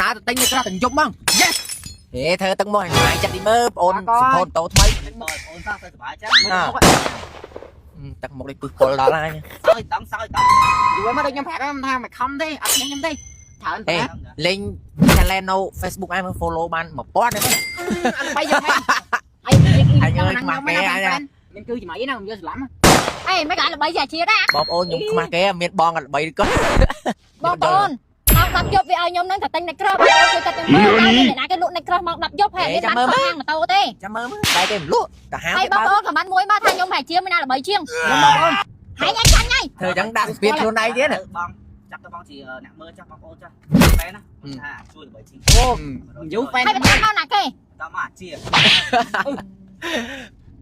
ណើរទៅទិញនៅក្រោះទាំងយប់ហ្មង Yes ហេធ្វើទឹកមកឲ្យថ្ងៃចិត្តទីមើលបងអូនសម្ផនតោថ្មី បងអូនសោះទៅសុបាយចឹង ទឹកមកដូចពឹសពុលដល់ហើយ សើចតំសើចតំ យូរមកដូចខ្ញុំប្រាប់ហ្នឹងថាមិនខំទេអត់ខ្ញុំទេច្រើន ហេលេង challenge នៅ Facebook ឯងមើល follow បាន1000ទេ អត់បាយយកហើយហើយមានគឺសម័យណាខ្ញុំយកស្លាំ អេមិនក៏ល្បីជាអាជាតិដែរ បងប្អូនខ្ញុំខ្មាស់គេមានបងអត់ល្បីក៏ បងប្អូនម៉ោង10យប់វាឲ្យខ្ញុំនឹងតែទិញនៅក្រោះបងប្អូនជួយកាត់ខ្ញុំមើលតែអ្នកណាគេលក់នៅក្រោះម៉ោង10យប់ហើយមានបានខំហាងម៉ូតូទេ ចាំមើលមើលតែគេមិនលក់ទៅហាវ ហើយ គេបើ បងប្អូនខមមិនមួយមកថាខ្ញុំប្រហែលជាមានណាល្បីជាងបងប្អូនហើយអញចាញ់ហើយ ធ្វើចឹងដាក់ស្ពានខ្លួនឯងទៀត បងចាប់ទៅបងជាអ្នកមើលចាស់បងប្អូនចាស់ fan ណាថាជួយល្បីជាង អូយូ fan ហើយបន្ថែមមកណាគេ តមកអាជា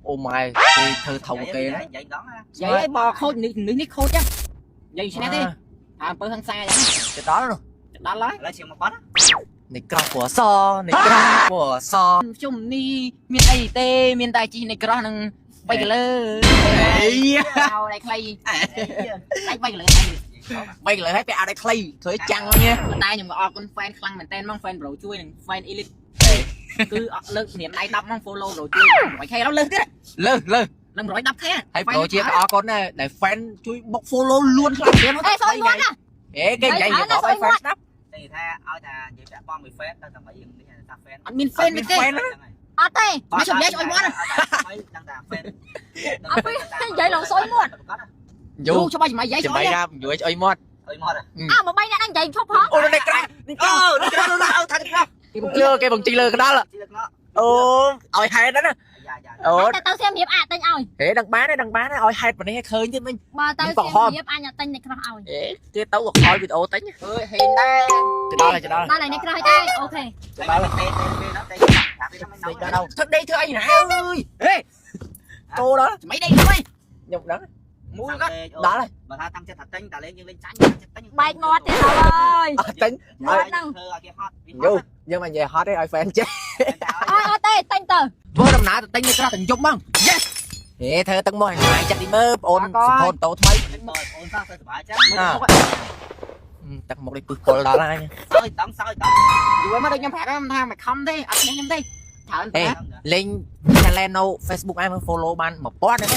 អូម៉ែគេធ្វើធំគេ និយាយដងណា និយាយឲ្យបើខូចនេះនេះខូចចឹងនិយាយឈ្នះទេអើអំពើហឹង្សាចឹង ទៅដល់នោះ ដល់ហើយ ឥឡូវជាងមកបាត់ នេះក្រោះពណ៌សនេះក្រោះពណ៌ស ជុំនេះមានអីទេមានតែជីនៃក្រោះនឹង3គីឡូ អី អោដៃខ្លីដៃ3គីឡូ 3គីឡូហើយពាក់អាវដៃខ្លីធ្វើចាំងហ្នឹង តែខ្ញុំក៏អរគុណ fan ខ្លាំងមែនតើហ្មង fan bro ជួយនឹង fan elite គឺអត់លើកស្នាមដៃ10ហ្មង follow bro ជួយ 100K ដល់លើសទៀត លើសលើស នឹង 110K ហើយប្រូជាក៏អរគុណដែរដែល fan ជួយបុក follow លួនខ្លាំងទៀត អេស្អុយមាត់ណា អេគេនិយាយរៀបរាប់ឲ្យ fan ស្ដាប់ តែថាឲ្យថានិយាយពាក់បងមួយ fan ទៅដើម្បីយើងនេះថា fan អត់មាន fan ទេ អត់ទេ មកជម្រាបឲ្យមាត់ ដឹងថា fan អត់ពេលនិយាយឡងស្អុយមាត់ យូ យូច្បាស់សម័យយាយ ចាំបាយណាយូឲ្យអុយមាត់ អុយមាត់ អើមកបីអ្នកហ្នឹងនិយាយឈប់ផង អូនេះក្រៅនេះក្រៅ អូនេះក្រៅអូថាក្រៅ លើគេបង្ជីលើកដាល់ ជីលកណោ អូឲ្យហេតុណា យ៉ាយ៉ា អូ តែទៅសៀមរាបអាចទិញឲ្យ ហេដឹងបានទេដឹងបានទេឲ្យហេតុប៉ុណ្នេះឲ្យឃើញទៀតវិញ បើទៅសៀមរាបអញទិញនៅក្រោះឲ្យ អេគេទៅអខលវីដេអូទិញ អើយហេងដែរ ទៅដល់ហើយទៅដល់ ដល់ហើយនៅក្រោះឲ្យទេអូខេ ដល់ទេទេទេទេ ទៅដល់ធ្វើដេកធ្វើអីណាអើយ ហេ តោដល់ សម័យដេកមួយ ខ្ញុំដឹង មូលគាត់ ដល់ហើយ បើថាតាំងចិត្តថាទិញតែលេងយើងលេងចាញ់ចិត្តទិញ បែកមាត់ទៀតហើយ អត់ទិញ មាត់ហ្នឹង ធ្វើឲ្យគេហត់ យូយើងមិននិយាយហត់ទេឲ្យ fan ចេះ អត់អត់ទេទិញទៅ ធ្វើដំណើរទៅទិញនៅក្រោះទាំងយប់ហ្មង Yes ហេធ្វើទឹកមកឲ្យថ្ងៃចិត្តទីមើលបងអូនសម្ផនតោថ្មី បងអូនសោះទៅសុបាយចឹង ទឹកមកដូចពឹសពុលដល់ហើយ សើចតំសើចតំ យូរមកដូចខ្ញុំប្រាប់ហ្នឹងថាមិនខំទេអត់ខ្ញុំទេច្រើន ហេលេង challenge នៅ Facebook ឯងមើល follow បាន1000ទេ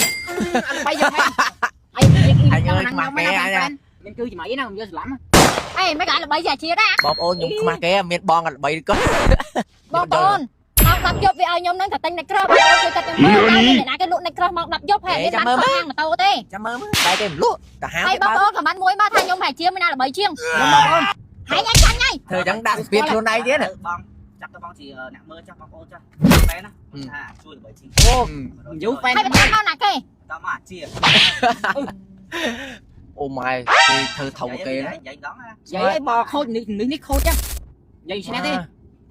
អត់បាយយកហើយហើយមានគឺសម័យណាខ្ញុំយកស្លាំ អេមិនក៏ល្បីជាអាជាតិដែរ បងប្អូនខ្ញុំខ្មាស់គេមានបងអត់ល្បីក៏ បងប្អូនម៉ោង10យប់វាឲ្យខ្ញុំនឹងតែទិញនៅក្រោះបងប្អូនជួយកាត់ខ្ញុំមើលតែអ្នកណាគេលក់នៅក្រោះម៉ោង10យប់ហើយមានបានខំហាងម៉ូតូទេ ចាំមើលមើលតែគេមិនលក់ទៅហាវ ហើយ គេបើ បងប្អូនខមមិនមួយមកថាខ្ញុំប្រហែលជាមានណាល្បីជាងបងប្អូនហើយអញចាញ់ហើយ ធ្វើចឹងដាក់ស្ពានខ្លួនឯងទៀត បងចាប់ទៅបងជាអ្នកមើលចាស់បងប្អូនចាស់ fan ណាថាជួយល្បីជាង អូយូ fan ហើយបន្ថែមមកណាគេ តមកអាជា អូម៉ែគេធ្វើធំគេ និយាយដងណា និយាយឲ្យបើខូចនេះនេះខូចចឹងនិយាយឈ្នះទេ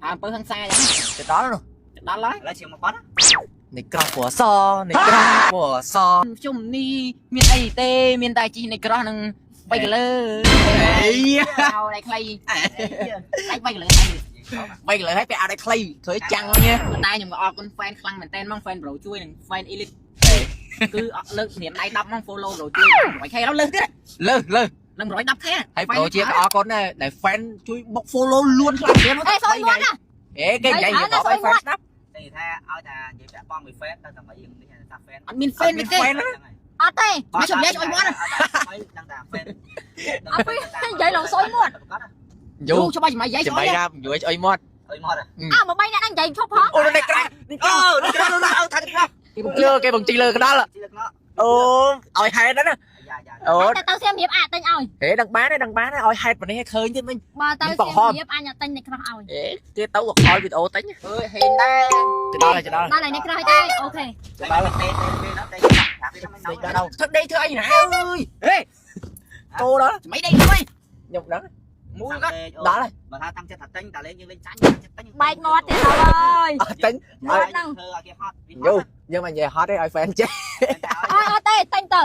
អើអំពើហឹង្សាចឹង ទៅដល់នោះ ដល់ហើយ ឥឡូវជាងមកបាត់ នេះក្រោះពណ៌សនេះក្រោះពណ៌ស ជុំនេះមានអីទេមានតែជីនៃក្រោះនឹង3គីឡូ អី អោដៃខ្លីដៃ3គីឡូ 3គីឡូហើយពាក់អាវដៃខ្លីធ្វើចាំងហ្នឹង តែខ្ញុំក៏អរគុណ fan ខ្លាំងមែនតើហ្មង fan bro ជួយនឹង fan elite គឺអត់លើកស្នាមដៃ10ហ្មង follow bro ជួយ 100K ដល់លើសទៀត លើសលើស នឹង 110K ហើយប្រូជាក៏អរគុណដែរដែល fan ជួយបុក follow លួនខ្លាំងទៀត អេស្អុយមាត់ណា អេគេនិយាយរៀបរាប់ឲ្យ fan ស្ដាប់ តែថាឲ្យថានិយាយពាក់បងមួយ fan ទៅដើម្បីយើងនេះថា fan អត់មាន fan ទេ អត់ទេ មកជម្រាបឲ្យមាត់ ដឹងថា fan អត់ពេលនិយាយឡងស្អុយមាត់ យូ យូច្បាស់សម័យយាយ ចាំបាយណាយូឲ្យអុយមាត់ អុយមាត់ អើមកបីអ្នកហ្នឹងនិយាយឈប់ផង អូនេះក្រៅនេះក្រៅ អូនេះក្រៅអូថាក្រៅ លើគេបង្ជីលើកដាល់ ជីលកណោ អូឲ្យហេតុណា យ៉ាយ៉ា អូ តែទៅសៀមរាបអាចទិញឲ្យ ហេដឹងបានទេដឹងបានទេឲ្យហេតុប៉ុណ្នេះឲ្យឃើញទៀតវិញ បើទៅសៀមរាបអញទិញនៅក្រោះឲ្យ អេគេទៅអខលវីដេអូទិញ អើយហេងដែរ ទៅដល់ហើយទៅដល់ ដល់ហើយនៅក្រោះឲ្យទេអូខេ ដល់ទេទេទេទេ ទៅដល់ធ្វើដេកធ្វើអីណាអើយ ហេ តោដល់ សម័យដេកមួយ ខ្ញុំដឹង មូលគាត់ ដល់ហើយ បើថាតាំងចិត្តថាទិញតែលេងយើងលេងចាញ់ចិត្តទិញ បែកមាត់ទៀតហើយ អត់ទិញ មាត់ហ្នឹង ធ្វើឲ្យគេហត់ យូយើងមិននិយាយហត់ទេឲ្យ fan ចេះ អត់អត់ទេទិញទៅ